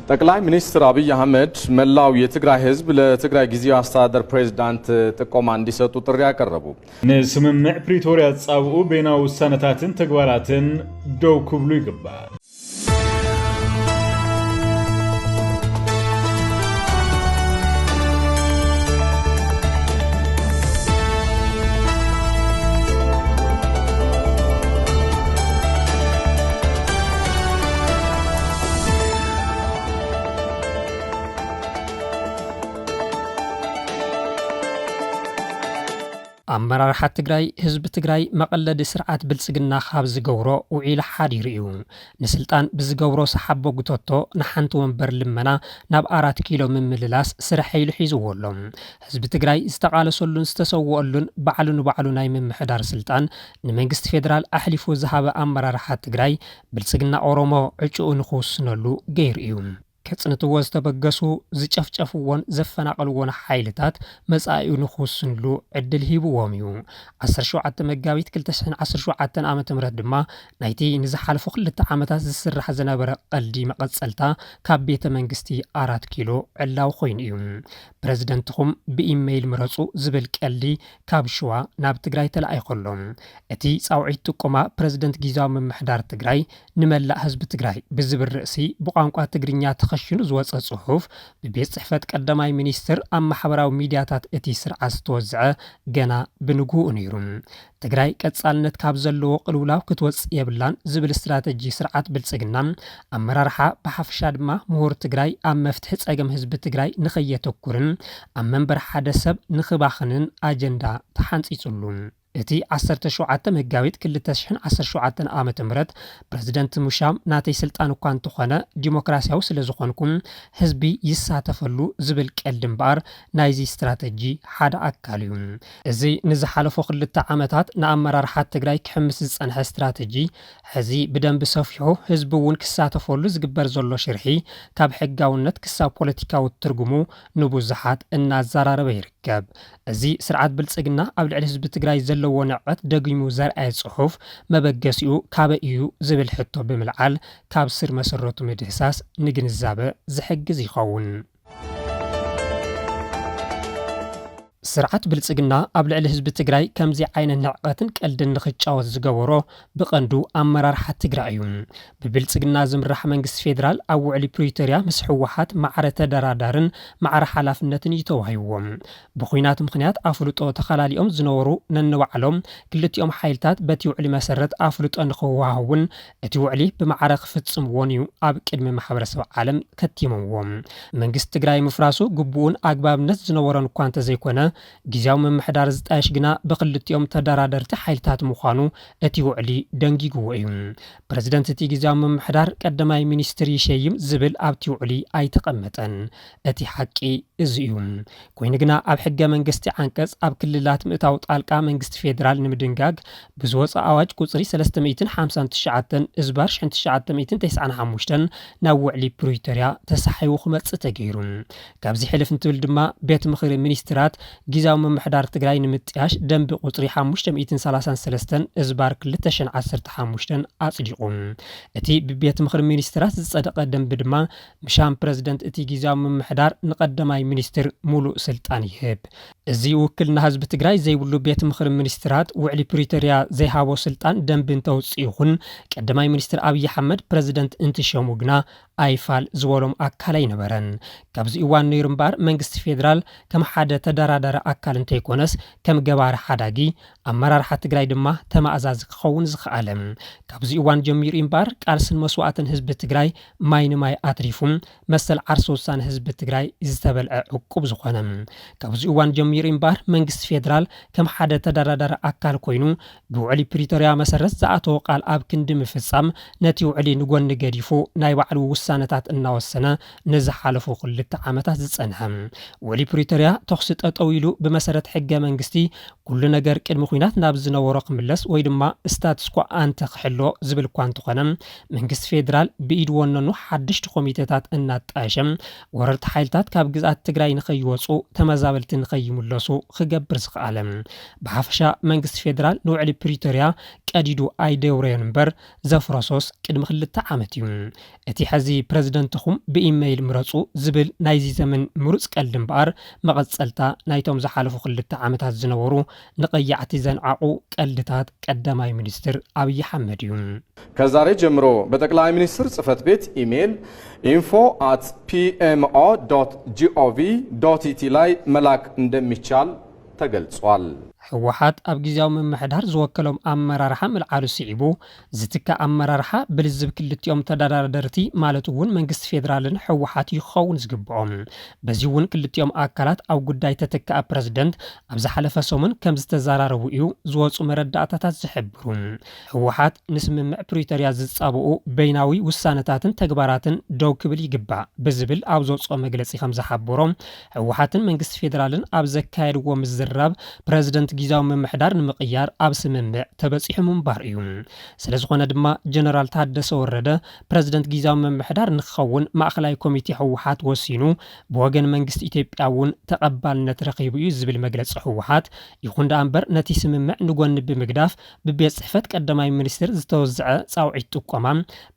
ጠቅላይ ሚኒስትር አብይ አህመድ መላው የትግራይ ህዝብ ለትግራይ ጊዜያዊ አስተዳደር ፕሬዝዳንት ጥቆማ እንዲሰጡ ጥሪ አቀረቡ። ንስምምዕ ፕሪቶርያ ዝጻብኡ በይናዊ ውሳነታትን ተግባራትን ደው ክብሉ ይግባእ። ኣመራርሓ ትግራይ፣ ህዝቢ ትግራይ መቐለዲ ስርዓት ብልጽግና ካብ ዝገብሮ ውዒሉ ሓዲሩ እዩ። ንስልጣን ብዝገብሮ ሰሓቦ ጉተቶ ንሓንቲ ወንበር ልመና ናብ ኣራት ኪሎ ምምልላስ ስርሐ ኢሉ ሒዝዎ ኣሎ። ህዝቢ ትግራይ ዝተቓለሰሉን ዝተሰወኣሉን ባዕሉ ንባዕሉ ናይ ምምሕዳር ስልጣን ንመንግስቲ ፌደራል ኣሕሊፉ ዝሃበ ኣመራርሓ ትግራይ፣ ብልጽግና ኦሮሞ ዕጭኡ ንኽውስነሉ ገይሩ እዩ። ከጽንትዎ ዝተበገሱ፣ ዝጨፍጨፍዎን ዘፈናቐልዎን ሓይልታት መጻኢኡ ንኽውስንሉ ዕድል ሂብዎም እዩ። ዓሰርተ ሸውዓተ መጋቢት ክልተ ሽሕን ዓሰርተ ሸውዓተን ዓመተ ምህረት ድማ ናይቲ ንዝሓለፉ ክልተ ዓመታት ዝስራሕ ዝነበረ ቀልዲ መቐጸልታ ካብ ቤተ መንግስቲ ኣራት ኪሎ ዕላዊ ኮይኑ እዩ። ፕረዚደንትኹም ብኢመይል ምረጹ ዝብል ቀልዲ ካብ ሽዋ ናብ ትግራይ ተላኢኹ ኣሎ። እቲ ጻውዒት ጥቆማ ፕረዚደንት ጊዜያዊ ምምሕዳር ትግራይ ንመላእ ህዝቢ ትግራይ ብዝብል ርእሲ ብቋንቋ ትግርኛ ተኸሺኑ ዝወጸ ጽሑፍ ብቤት ጽሕፈት ቀዳማይ ሚኒስትር ኣብ ማሕበራዊ ሚድያታት እቲ ስርዓት ዝተወዝዐ ገና ብንግህኡ ነይሩ። ትግራይ ቀጻልነት ካብ ዘለዎ ቅልውላው ክትወጽእ የብላን ዝብል ስትራተጂ ስርዓት ብልጽግና ኣመራርሓ ብሓፈሻ ድማ ምሁር ትግራይ ኣብ መፍትሒ ጸገም ህዝቢ ትግራይ ንኸየተኩርን ኣብ መንበር ሓደ ሰብ ንኽባኽንን ኣጀንዳ ተሓንጺጹሉ። እቲ ዓሰርተ ሸውዓተ መጋቢት ክልተ ሽሕን ዓሰርተ ሸውዓተን ዓመተ ምህረት ፕረዚደንት ሙሻም ናተይ ስልጣን እኳ እንተኾነ ዲሞክራሲያዊ ስለ ዝኾንኩ ህዝቢ ይሳተፈሉ ዝብል ቀልዲ እምበኣር ናይዚ ስትራተጂ ሓደ ኣካል እዩ። እዚ ንዝሓለፉ ክልተ ዓመታት ንኣመራርሓ ትግራይ ክሕምስ ዝጸንሐ ስትራተጂ ሕዚ ብደንቢ ሰፊሑ ህዝቢ እውን ክሳተፈሉ ዝግበር ዘሎ ሽርሒ ካብ ሕጋውነት ክሳብ ፖለቲካዊ ትርጉሙ ንብዙሓት እናዘራረበ ይርከብ። እዚ ስርዓት ብልጽግና ኣብ ልዕሊ ህዝቢ ትግራይ ዘለዎ ንዕቀት ደጊሙ ዘርኣየ ጽሑፍ መበገሲኡ ካበይ እዩ ዝብል ሕቶ ብምልዓል ካብ ስር መሰረቱ ምድህሳስ ንግንዛበ ዝሕግዝ ይኸውን። ስርዓት ብልጽግና ኣብ ልዕሊ ህዝቢ ትግራይ ከምዚ ዓይነት ንዕቀትን ቀልድን ንኽጫወት ዝገበሮ ብቐንዱ ኣመራርሓ ትግራይ እዩ። ብብልጽግና ዝምራሕ መንግስቲ ፌደራል ኣብ ውዕሊ ፕሪቶርያ ምስ ህወሓት ማዕረ ተደራዳርን ማዕረ ሓላፍነትን እዩ ተዋሂብዎም። ብኹናት ምኽንያት ኣፍልጦ ተኸላሊኦም ዝነበሩ ነንባዕሎም ክልቲኦም ሓይልታት በቲ ውዕሊ መሰረት ኣፍልጦ ንኽወሃሃቡን እቲ ውዕሊ ብማዕረ ክፍጽምዎን እዩ ኣብ ቅድሚ ማሕበረሰብ ዓለም ከቲሞምዎም። መንግስቲ ትግራይ ምፍራሱ ግቡእን ኣግባብነት ዝነበሮን እኳ እንተዘይኮነ፣ ግዝያዊ ምምሕዳር ዝጣየሽ ግና ብክልቲኦም ተደራደርቲ ሓይልታት ምዃኑ እቲ ውዕሊ ደንጊግዎ እዩ። ፕረዚደንት እቲ ግዝያዊ ምምሕዳር ቀዳማይ ሚኒስትር ይሸይም ዝብል ኣብቲ ውዕሊ ኣይተቐመጠን። እቲ ሓቂ እዚ እዩ። ኮይኑ ግና ኣብ ሕገ መንግስቲ ዓንቀጽ ኣብ ክልላት ምእታው ጣልቃ መንግስቲ ፌደራል ንምድንጋግ ብዝወፀ ኣዋጅ ቁፅሪ ሰለስተ ሚእትን ሓምሳን ትሽዓተን እዝባር ሽሕን ትሽዓተ ሚእትን ተስዓን ሓሙሽተን ናብ ውዕሊ ፕሪቶርያ ተሳሒቡ ክመፅእ ተገይሩ። ካብዚ ሕልፍ እንትብል ድማ ቤት ምኽሪ ሚኒስትራት ግዝያዊ ምምሕዳር ትግራይ ንምጥያሽ ደንቢ ቁፅሪ ሓሙሽተ ሚእትን ሰላሳን ሰለስተን እዝባር ክልተ ሽሕን ዓሰርተ ሓሙሽተን ኣፅዲቑ። እቲ ብቤት ምኽሪ ሚኒስትራት ዝፀደቐ ደንቢ ድማ ምሻም ፕረዚደንት እቲ ግዝያዊ ምምሕዳር ንቀዳማይ ሚኒስትር ሙሉእ ስልጣን ይህብ። እዚ ውክልና ህዝቢ ትግራይ ዘይብሉ ቤት ምኽሪ ሚኒስትራት ውዕሊ ፕሪቶርያ ዘይሃቦ ስልጣን ደንቢ እንተውፅእ ይኹን ቀዳማይ ሚኒስትር ኣብይ ኣሕመድ ፕረዚደንት እንትሸሙ ግና ኣይፋል ዝበሎም ኣካል ኣይነበረን። ካብዚ እዋን ነይሩ እምበኣር መንግስቲ ፌደራል ከም ሓደ ተደራዳሪ ኣካል እንተይኮነስ ከም ገባሪ ሓዳጊ ኣመራርሓ ትግራይ ድማ ተማእዛዚ ክኸውን ዝኸኣለ። ካብዚ እዋን ጀሚሩ እምበኣር ቃልስን መስዋእትን ህዝቢ ትግራይ ማይ ንማይ ኣትሪፉ መሰል ዓርሰ ውሳነ ህዝቢ ትግራይ ዝተበልዐ ዕቁብ ዝኾነ። ካብዚ እዋን ጀሚሩ እምበኣር መንግስቲ ፌደራል ከም ሓደ ተደራዳሪ ኣካል ኮይኑ ብውዕሊ ፕሪቶርያ መሰረት ዝኣተዎ ቃል ኣብ ክንዲ ምፍጻም ነቲ ውዕሊ ንጎኒ ገዲፉ ናይ ባዕሉ ውሳነታት እናወሰነ ንዝሓለፉ ክልተ ዓመታት ዝጸንሐ። ውዕሊ ፕሪቶርያ ተኹሲ ጠጠው ኢሉ ብመሰረት ሕገ መንግስቲ ኩሉ ነገር ቅድሚ ኲናት ናብ ዝነበሮ ክምለስ ወይ ድማ ስታትስኮ ኣንተ ክሕሎ ዝብል እኳ እንተኾነ፣ መንግስቲ ፌዴራል ብኢድ ወነኑ ሓደሽቲ ኮሚቴታት እናጣየሸ፣ ወረርቲ ሓይልታት ካብ ግዝኣት ትግራይ ንኸይወፁ፣ ተመዛበልቲ ንኸይምለሱ ክገብር ዝኸኣለ። ብሓፈሻ መንግስቲ ፌዴራል ንውዕሊ ፕሪቶርያ ቀዲዱ ኣይደውረዮን እምበር፣ ዘፍረሶስ ቅድሚ ክልተ ዓመት እዩ። እቲ ሕዚ ፕረዚደንትኹም ብኢመይል ምረፁ ዝብል ናይዚ ዘመን ምሩፅ ቀልዲ እምበኣር፣ መቐፀልታ ናይቶም ዝሓለፉ ክልተ ዓመታት ዝነበሩ ንቐያዕቲ ዘንዓቑ ቀልድታት ቀዳማይ ሚኒስትር ኣብይ ኣሕመድ እዩ። ከዛሬ ጀምሮ በጠቅላይ ሚኒስትር ጽህፈት ቤት ኢሜይል info at pmo dot gov dot et ላይ መላክ እንደሚቻል ተገልጿል። ህወሓት ኣብ ግዝያዊ ምምሕዳር ዝወከሎም ኣመራርሓ ምልዓሉ ስዒቡ፣ ዝትካእ ኣመራርሓ ብልዝብ ክልቲኦም ተደራደርቲ ማለት እውን መንግስቲ ፌዴራልን ህወሓት እዩ ክኸውን ዝግብኦም። በዚ እውን ክልቲኦም ኣካላት ኣብ ጉዳይ ተተካኣ ፕረዚደንት ኣብ ዝሓለፈ ሰሙን ከም ዝተዘራረቡ እዩ ዝወፁ መረዳእታታት ዝሕብሩ። ህወሓት ንስምምዕ ፕሪቶርያ ዝፃብኡ በይናዊ ውሳነታትን ተግባራትን ደው ክብል ይግባእ ብዝብል ኣብ ዘውፅኦ መግለፂ ከም ዝሓበሮ፣ ህወሓትን መንግስቲ ፌዴራልን ኣብ ዘካየድዎ ምዝራብ ፕረዚደንት ግዝያዊ ምምሕዳር ንምቕያር ኣብ ስምምዕ ተበፂሑ ምንባር እዩ። ስለዝኾነ ድማ ጀነራል ታደሰ ወረደ ፕረዚደንት ግዝያዊ ምምሕዳር ንክኸውን ማእኸላይ ኮሚቴ ህወሓት ወሲኑ ብወገን መንግስቲ ኢትዮጵያ እውን ተቐባልነት ረኺቡ እዩ ዝብል መግለፂ ህወሓት፣ ይኹን ደኣ እምበር ነቲ ስምምዕ ንጎኒ ብምግዳፍ ብቤት ፅሕፈት ቀዳማይ ሚኒስትር ዝተወዝዐ ፃውዒት ጥቆማ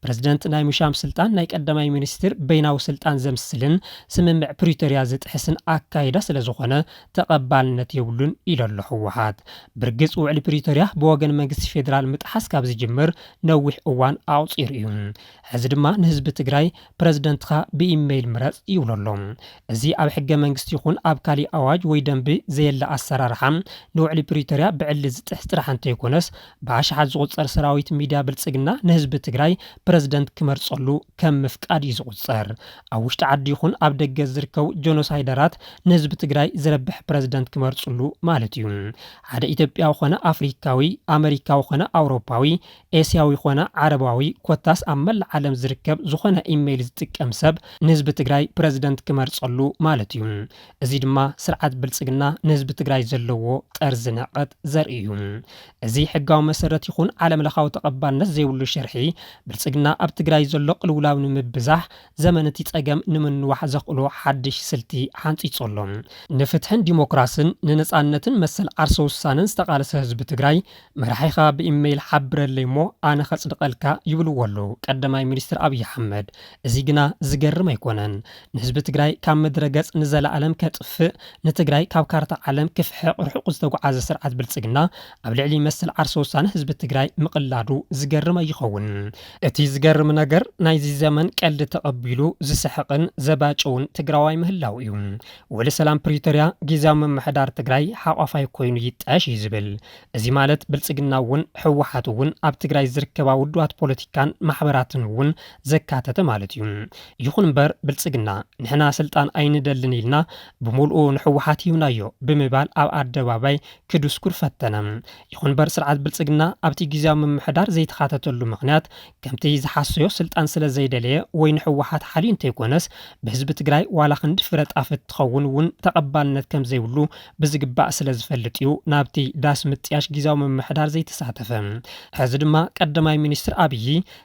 ፕረዚደንት ናይ ምሻም ስልጣን ናይ ቀዳማይ ሚኒስትር በይናዊ ስልጣን ዘምስልን ስምምዕ ፕሪቶርያ ዝጥሕስን ኣካይዳ ስለዝኾነ ተቐባልነት የብሉን ኢሉ ኣሎ ህወሓት። ብርግፅ ውዕሊ ፕሪቶርያ ብወገን መንግስቲ ፌዴራል ምጥሓስ ካብ ዝጅምር ነዊሕ እዋን ኣቑፂሩ እዩ። ሕዚ ድማ ንህዝቢ ትግራይ ፕረዚደንትኻ ብኢሜይል ምረፅ ይብሎ ኣሎ። እዚ ኣብ ሕገ መንግስቲ ይኹን ኣብ ካሊእ ኣዋጅ ወይ ደንቢ ዘየለ ኣሰራርሓ ንውዕሊ ፕሪቶርያ ብዕሊ ዝጥሕስ ጥራሕ እንተይኮነስ ብኣሽሓት ዝቑፀር ሰራዊት ሚድያ ብልፅግና ንህዝቢ ትግራይ ፕረዚደንት ክመርፀሉ ከም ምፍቃድ እዩ ዝቑፀር። ኣብ ውሽጢ ዓዲ ይኹን ኣብ ደገ ዝርከቡ ጀኖሳይደራት ንህዝቢ ትግራይ ዝረብሕ ፕረዚደንት ክመርፅሉ ማለት እዩ። ሓደ ኢትዮጵያዊ ኾነ ኣፍሪካዊ፣ ኣመሪካዊ ኾነ ኣውሮፓዊ፣ ኤስያዊ ኾነ ዓረባዊ፣ ኮታስ ኣብ መላእ ዓለም ዝርከብ ዝኾነ ኢሜይል ዝጥቀም ሰብ ንህዝቢ ትግራይ ፕረዚደንት ክመርፀሉ ማለት እዩ። እዚ ድማ ስርዓት ብልፅግና ንህዝቢ ትግራይ ዘለዎ ጠርዚ ንዕቀት ዘርኢ እዩ። እዚ ሕጋዊ መሰረት ይኹን ዓለም ለኻዊ ተቐባልነት ዘይብሉ ሸርሒ ብልፅግና ኣብ ትግራይ ዘሎ ቅልውላው ንምብዛሕ ዘመን እቲ ፀገም ንምንዋሕ ዘኽእሎ ሓድሽ ስልቲ ሓንፂፁ ኣሎ። ንፍትሕን ዲሞክራስን ንነፃነትን መሰል ዓርሰ ውሳነን ዝተቓለሰ ህዝቢ ትግራይ መራሒኻ ብኢሜይል ሓብረለይ እሞ ኣነ ከፅድቐልካ ይብልዎ ኣለዉ ቀዳማይ ሚኒስትር ኣብይ ኣሕመድ። እዚ ግና ዝገርም ኣይኮነን። ንህዝቢ ትግራይ ካብ ምድረ ገፅ ንዘለኣለም ከጥፍእ፣ ንትግራይ ካብ ካርታ ዓለም ክፍሕቕ ርሑቕ ዝተጓዓዘ ስርዓት ብልፅግና ኣብ ልዕሊ መሰል ዓርሰ ውሳነ ህዝቢ ትግራይ ምቕላዱ ዝገርም ኣይኸውን። እቲ ዝገርም ነገር ናይዚ ዘመን ቀልዲ ተቐቢሉ ዝስሕቕን ዘባጭውን ትግራዋይ ምህላው እዩ። ውዕሊ ሰላም ፕሪቶርያ ግዝያዊ ምምሕዳር ትግራይ ሓቋፋይ ኮይኑ ይጣየሽ እዩ ዝብል። እዚ ማለት ብልፅግና እውን ህወሓት እውን ኣብ ትግራይ ዝርከባ ውድባት ፖለቲካን ማሕበራትን እውን ዘካተተ ማለት እዩ። ይኹን እምበር ብልፅግና ንሕና ስልጣን ኣይንደልን ኢልና ብምልኡ ንህወሓት ሂብናዮ ብምባል ኣብ ኣደባባይ ክድስኩር ፈተነ። ይኹን እምበር ስርዓት ብልፅግና ኣብቲ ግዝያዊ ምምሕዳር ዘይተኻተተሉ ምኽንያት ከምቲ ዝሓሰዮ ስልጣን ስለ ዘይደለየ ወይ ንህወሓት ሓልዩ እንተይኮነስ ብህዝቢ ትግራይ ዋላ ክንዲ ፍረ ጣፍ እትኸውን እውን ተቐባልነት ከም ዘይብሉ ብዝግባእ ስለ ዝፈልጥ እዩ ናብቲ ዳስ ምጥያሽ ግዝያዊ ምምሕዳር ዘይተሳተፈ። ሕዚ ድማ ቀዳማይ ሚኒስትር ኣብዪ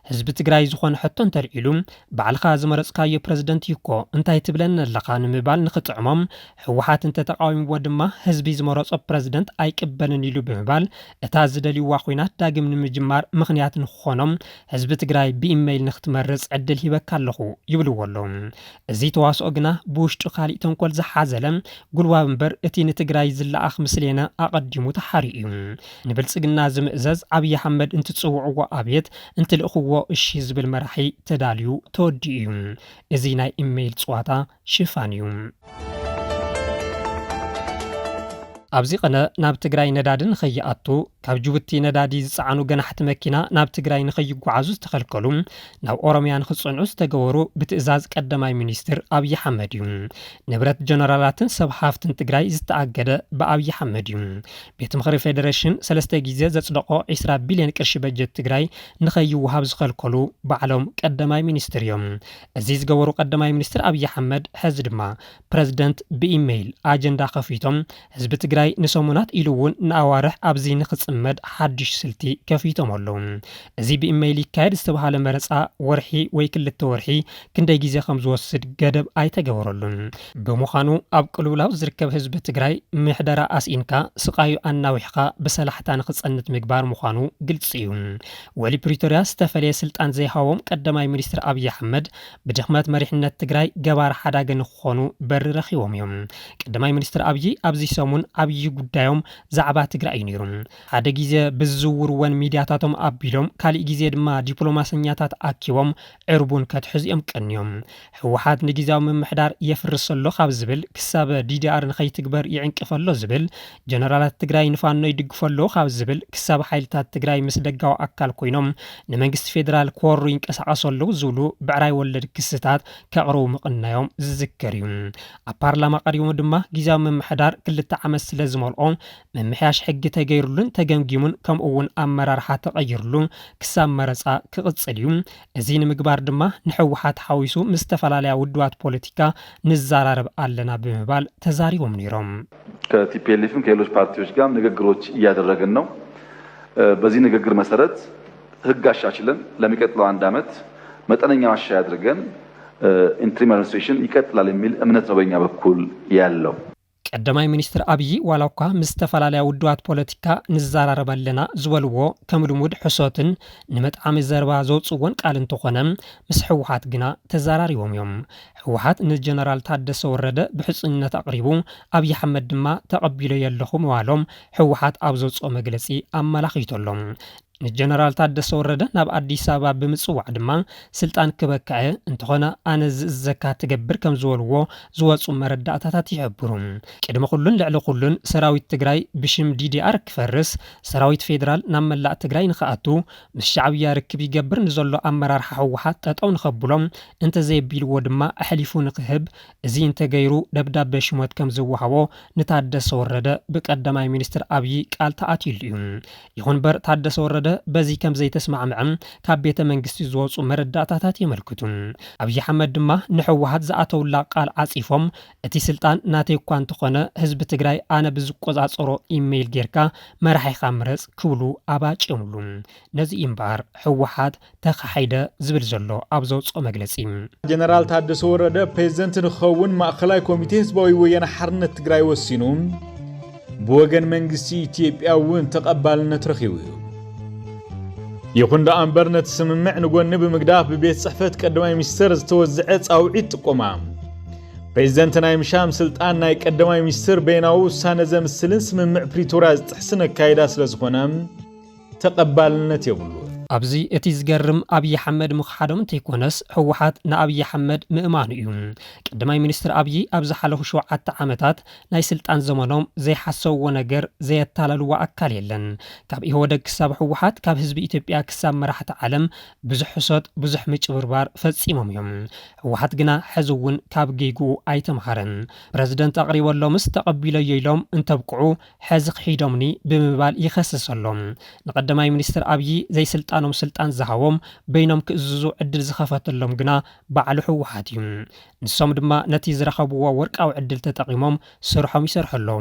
ህዝቢ ትግራይ ዝኾነ ሕቶ እንተልዒሉ ባዕልኻ ዝመረፅካዮ ፕረዚደንት እዩ እኮ እንታይ ትብለኒ ኣለኻ ንምባል ንኽጥዕሞም ህወሓት እንተተቃዊምዎ ድማ ህዝቢ ዝመረፆ ፕረዚደንት ኣይቅበልን ኢሉ ብምባል እታ ዝደልይዋ ኹናት ዳግም ንምጅማር ምኽንያት ንኽኾኖም ህዝቢ ትግራይ ብኢመይል ንኽትመርፅ ዕድል ሂበካ ኣለኹ ይብልዎ ኣለዉ። እዚ ተዋስኦ ግና ብውሽጡ ካሊእ ተንኮል ዝሓዘለ ጉልባብ እምበር እቲ ንትግራይ ዝለኣኽ ምስሌነ ኣቐዲሙ ተሓሪኡ እዩ። ንብልፅግና ዝምእዘዝ ኣብይ ኣሕመድ እንትፅውዕዎ ኣብየት እንትልእኽዎ እሺ ዝብል መራሒ ተዳልዩ ተወዲኡ እዩ። እዚ ናይ ኢሜይል ፅዋታ ሽፋን እዩ። ኣብዚ ቐነ ናብ ትግራይ ነዳዲ ንኸይኣቱ ካብ ጅቡቲ ነዳዲ ዝጸዓኑ ገናሕቲ መኪና ናብ ትግራይ ንኸይጓዓዙ ዝተኸልከሉ፣ ናብ ኦሮምያ ንኽጽንዑ ዝተገበሩ ብትእዛዝ ቀዳማይ ሚኒስትር ኣብይ ኣሕመድ እዩ። ንብረት ጀነራላትን ሰብ ሃፍትን ትግራይ ዝተኣገደ ብኣብይ ኣሕመድ እዩ። ቤት ምኽሪ ፌደሬሽን ሰለስተ ግዜ ዘጽደቖ ዒስራ ቢልዮን ቅርሺ በጀት ትግራይ ንኸይወሃብ ዝኸልከሉ ባዕሎም ቀዳማይ ሚኒስትር እዮም። እዚ ዝገበሩ ቀዳማይ ሚኒስትር ኣብይ ኣሕመድ፣ ሕዚ ድማ ፕረዚደንት ብኢሜይል ኣጀንዳ ከፊቶም ህዝቢ ትግራይ ንሰሙናት ኢሉ እውን ንኣዋርሕ ኣብዚ ንኽጽመድ ሓድሽ ስልቲ ከፊቶም ኣለዉ። እዚ ብኢሜይል ይካየድ ዝተባሃለ መረፃ ወርሒ ወይ ክልተ ወርሒ ክንደይ ግዜ ከም ዝወስድ ገደብ ኣይተገበረሉን። ብምዃኑ ኣብ ቅልውላው ዝርከብ ህዝቢ ትግራይ ምሕደራ ኣስኢንካ ስቓዩ ኣናዊሕካ ብሰላሕታ ንኽጸንት ምግባር ምዃኑ ግልፂ እዩ። ወሊ ፕሪቶርያ ዝተፈለየ ስልጣን ዘይሃቦም ቀዳማይ ሚኒስትር ኣብይ ኣሕመድ ብድኽመት መሪሕነት ትግራይ ገባር ሓዳገ ንክኾኑ በሪ ረኺቦም እዮም። ቀዳማይ ሚኒስትር ኣብይ ኣብዚ ሰሙን ዓብዪ ጉዳዮም ዛዕባ ትግራይ እዩ ነይሩ። ሓደ ግዜ ብዝዝውርወን ሚድያታቶም ኣቢሎም፣ ካሊእ ግዜ ድማ ዲፕሎማሰኛታት ኣኪቦም ዕርቡን ከትሕዙ እዮም ቀንዮም። ህወሓት ንግዝያዊ ምምሕዳር የፍርስ ኣሎ ካብ ዝብል ክሳብ ዲዲኣር ንኸይትግበር ይዕንቅፍ ኣሎ ዝብል፣ ጀነራላት ትግራይ ንፋኖ ይድግፉ ኣለዉ ካብ ዝብል ክሳብ ሓይልታት ትግራይ ምስ ደጋዊ ኣካል ኮይኖም ንመንግስቲ ፌደራል ክወሩ ይንቀሳቐሱ ኣለዉ ዝብሉ ብዕራይ ወለድ ክስታት ከቕርቡ ምቕናዮም ዝዝከር እዩ። ኣብ ፓርላማ ቀሪቦም ድማ ግዝያዊ ምምሕዳር ክልተ ዓመት ስለ ዝመልኦ ምምሕያሽ ሕጊ ተገይሩሉን ተገምጊሙን ከምኡ እውን ኣመራርሓ ተቐይሩሉ ክሳብ መረፃ ክቕፅል እዩ። እዚ ንምግባር ድማ ንህወሓት ሓዊሱ ምስ ዝተፈላለያ ውድባት ፖለቲካ ንዘራረብ ኣለና ብምባል ተዛሪቦም ነይሮም። ከቲፒኤልኤፍም ከሌሎች ፓርቲዎች ጋር ንግግሮች እያደረግን ነው። በዚህ ንግግር መሰረት ህግ አሻሽለን ለሚቀጥለው አንድ ዓመት መጠነኛ ማሻሻያ አድርገን ኢንትሪም አድሚኒስትሬሽን ይቀጥላል የሚል እምነት ነው በእኛ በኩል ያለው። ቀዳማይ ሚኒስትር ኣብይ ዋላ እኳ ምስ ዝተፈላለያ ውድባት ፖለቲካ ንዘራረብ ኣለና ዝበልዎ ከም ልሙድ ሕሶትን ንመጥዓሚ ዘረባ ዘውፅዎን ቃል እንተኾነ ምስ ህወሓት ግና ተዘራሪቦም እዮም። ህወሓት ንጀነራል ታደሰ ወረደ ብሕፁይነት ኣቕሪቡ ኣብይ ኣሕመድ ድማ ተቐቢሎ የለኹ ምባሎም ህወሓት ኣብ ዘውፅኦ መግለፂ ኣመላኺቱ ኣሎ። ንጀነራል ታደሰ ወረደ ናብ ኣዲስ ኣበባ ብምፅዋዕ ድማ ስልጣን ክበካዐ እንተኾነ ኣነ ዝእዘካ ትገብር ከም ዝበልዎ ዝወፁ መረዳእታታት ይሕብሩ። ቅድሚ ኩሉን ልዕሊ ኩሉን ሰራዊት ትግራይ ብሽም ዲዲኣር ክፈርስ፣ ሰራዊት ፌደራል ናብ መላእ ትግራይ ንክኣቱ፣ ምስ ሻዕብያ ርክብ ይገብር ንዘሎ ኣመራርሓ ህወሓት ጠጠው ንኸብሎም፣ እንተዘየቢልዎ ድማ ኣሕሊፉ ንክህብ፣ እዚ እንተገይሩ ደብዳቤ ሽሞት ከም ዝወሃቦ ንታደሰ ወረደ ብቀዳማይ ሚኒስትር ኣብይ ቃል ተኣትዩሉ እዩ። ይኹን እምበር ታደሰ ወረደ በዚ ከም ዘይተስማዕምዐ ካብ ቤተ መንግስቲ ዝወፁ መረዳእታታት የመልክቱ። ኣብይ ኣሕመድ ድማ ንህወሓት ዝኣተውላ ቃል ዓፂፎም እቲ ስልጣን ናተይ እኳ እንተኾነ ህዝቢ ትግራይ ኣነ ብዝቆፃፀሮ ኢሜይል ጌርካ መራሒኻ ምረፅ ክብሉ ኣባጭዮምሉ። ነዚ እዩ እምበኣር ህወሓት ተኻሒደ ዝብል ዘሎ ኣብ ዘውፅኦ መግለፂ። ጀነራል ታደሰ ወረደ ፕሬዝደንት ንክኸውን ማእኸላይ ኮሚቴ ህዝባዊ ወያነ ሓርነት ትግራይ ወሲኑ ብወገን መንግስቲ ኢትዮጵያ እውን ተቐባልነት ረኺቡ እዩ። ይኹን ደኣ እምበር ነቲ ስምምዕ ንጎኒ ብምግዳፍ ብቤት ጽሕፈት ቀዳማይ ሚኒስተር ዝተወዝዐ ጻውዒት ጥቆማ ፕሬዝደንት ናይ ምሻም ስልጣን ናይ ቀዳማይ ሚኒስትር በይናዊ ውሳነ ዘምስልን ስምምዕ ፕሪቶርያ ዝጥሕስን ኣካይዳ ስለ ዝኾነ ተቐባልነት የብሉ። ኣብዚ እቲ ዝገርም ኣብይ ኣሕመድ ምኽሓዶም እንተይኮነስ ህወሓት ንኣብይ ኣሕመድ ምእማኑ እዩ። ቀዳማይ ሚኒስትር ኣብይ ኣብ ዝሓለፉ ሸውዓተ ዓመታት ናይ ስልጣን ዘመኖም ዘይሓሰብዎ ነገር ዘየታለልዎ ኣካል የለን። ካብ ኢህወደግ ክሳብ ህወሓት፣ ካብ ህዝቢ ኢትዮጵያ ክሳብ መራሕቲ ዓለም ብዙሕ ሕሶት፣ ብዙሕ ምጭብርባር ፈጺሞም እዮም። ህወሓት ግና ሕዚ እውን ካብ ጌግኡ ኣይተምሃረን። ፕረዚደንት ኣቕሪበሎምስ ተቐቢለዮ ኢሎም እንተብቅዑ ሕዚ ክሒዶምኒ ብምባል ይኸስስ ኣሎ። ንቐዳማይ ሚኒስትር ኣብዪ ዘይስልጣኖም ስልጣን ዝሃቦም በይኖም ክእዝዙ ዕድል ዝኸፈተሎም ግና ባዕሉ ህወሓት እዩ። ንሶም ድማ ነቲ ዝረኸብዎ ወርቃዊ ዕድል ተጠቒሞም ስርሖም ይሰርሑ ኣለዉ።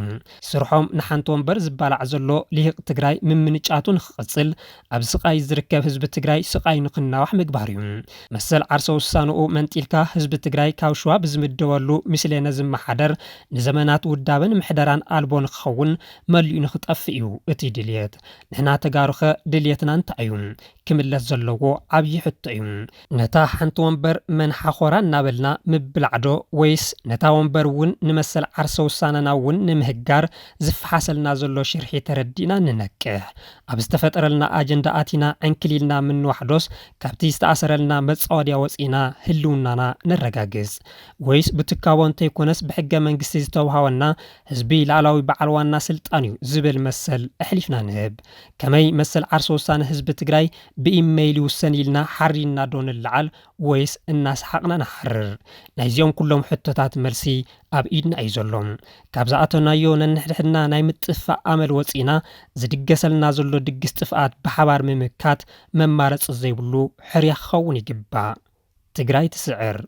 ስርሖም ንሓንቲ ወንበር ዝባላዕ ዘሎ ልሂቕ ትግራይ ምምንጫቱ ንኽቕፅል ኣብ ስቓይ ዝርከብ ህዝቢ ትግራይ ስቓይ ንኽናዋሕ ምግባር እዩ። መሰል ዓርሰ ውሳንኡ መንጢልካ ህዝቢ ትግራይ ካብ ሸዋ ብዝምደበሉ ምስሌነ ዝመሓደር ንዘመናት ውዳበን ምሕደራን ኣልቦ ንክኸውን መሊኡ ንክጠፍእ እዩ እቲ ድልየት። ንሕና ተጋሩኸ ድልየትና እንታይ እዩ? ክምለስ ዘለዎ ዓብዪ ሕቶ እዩ። ነታ ሓንቲ ወንበር መን ሓኾራ እናበልና ምብላዕዶ፣ ወይስ ነታ ወንበር እውን ንመሰል ዓርሰ ውሳነና እውን ንምህጋር ዝፈሓሰልና ዘሎ ሽርሒ ተረዲእና ንነቅሕ? ኣብ ዝተፈጠረልና ኣጀንዳ ኣቲና ዕንክሊልና ምንዋሕዶስ፣ ካብቲ ዝተኣሰረልና መጻወድያ ወጺና ህልውናና ነረጋግጽ? ወይስ ብትካቦ እንተይኮነስ ብሕገ መንግስቲ ዝተውሃወና ህዝቢ ላዕላዊ በዓል ዋና ስልጣን እዩ ዝብል መሰል ኣሕሊፍና ንህብ? ከመይ መሰል ዓርሰ ውሳነ ህዝቢ ትግራይ ብኢመይል ይውሰን ኢልና ሓሪና ዶ ንለዓል፣ ወይስ እናሰሓቕና ንሓርር? ናይዚኦም ኩሎም ሕቶታት መልሲ ኣብ ኢድና እዩ ዘሎ። ካብ ዝኣተናዮ ነንሕድሕድና ናይ ምጥፋእ ኣመል ወፂና፣ ዝድገሰልና ዘሎ ድግስ ጥፍኣት ብሓባር ምምካት መማረፂ ዘይብሉ ሕርያ ክኸውን ይግባእ። ትግራይ ትስዕር።